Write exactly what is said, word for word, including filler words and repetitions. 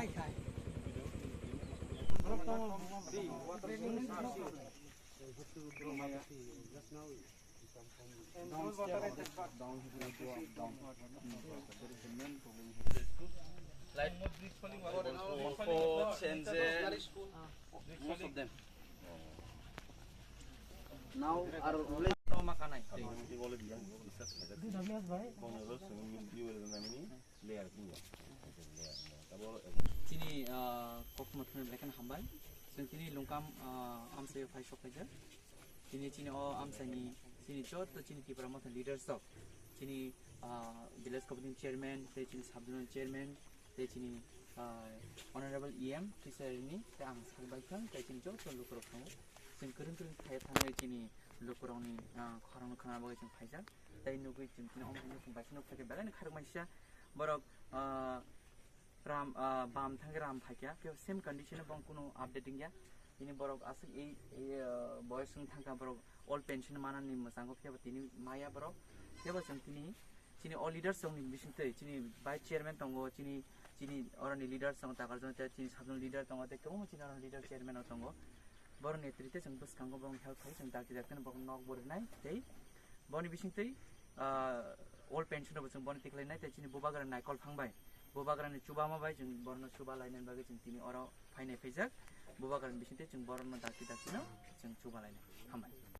Light. Most of them. Now, are Chini, ah, kokma thumwi belai kheno hambai. Chwng tini Lungkam, ah, amchaio phai sok phaijak. Tini chini o amchaini chini joto chini Tipra Motha leaders rok, chini, ah, village committee chairman, tei chini sub zonal chairman, tei chini, ah, honorable E M Tisari ni tei ang sak bai thang, tei chini joto lukurok thango. Chwng kwrwng kwrwng phai thangwi chini lukurokni, ah, khorang no khna bagwi chwng phaijak. Tei nugwi chwng tini omo hai nukung bai kheno phai khe belai no kharok maisa borok, ah, ram, ah, bam thangwi ram phaikya, phiya same condition o bong kunu update wngya. Tini borok aswk ei, ei, ah, boyos wng thangkha, borok old pension manani mwchango, phiya bo tini maya borok. Phiya bo chwng tini chini o leaders rokni bisingtwi chini vice chairman tongo, chini, chini oroni leaders tongo, Takarjani tei chini sub zonal leader tongo, tei kwbangma chini oroni leader chairman rok tongo. Borok netrite chwng bwskango borok help khai, chwng dakti dakti no borok nok bo rwnai tei boni bisingtwi, ah, old pension rokbo chwng bono tikhlainai tei chini bubagra naikol phang bai, bubagrani chubama bai chwng borokno chuba lainani bagwi chwng tini oro phainai phaijak. Bubagrani bisingtwi chwng borokno dakti dakti no chwng chuba lainai. Hambai.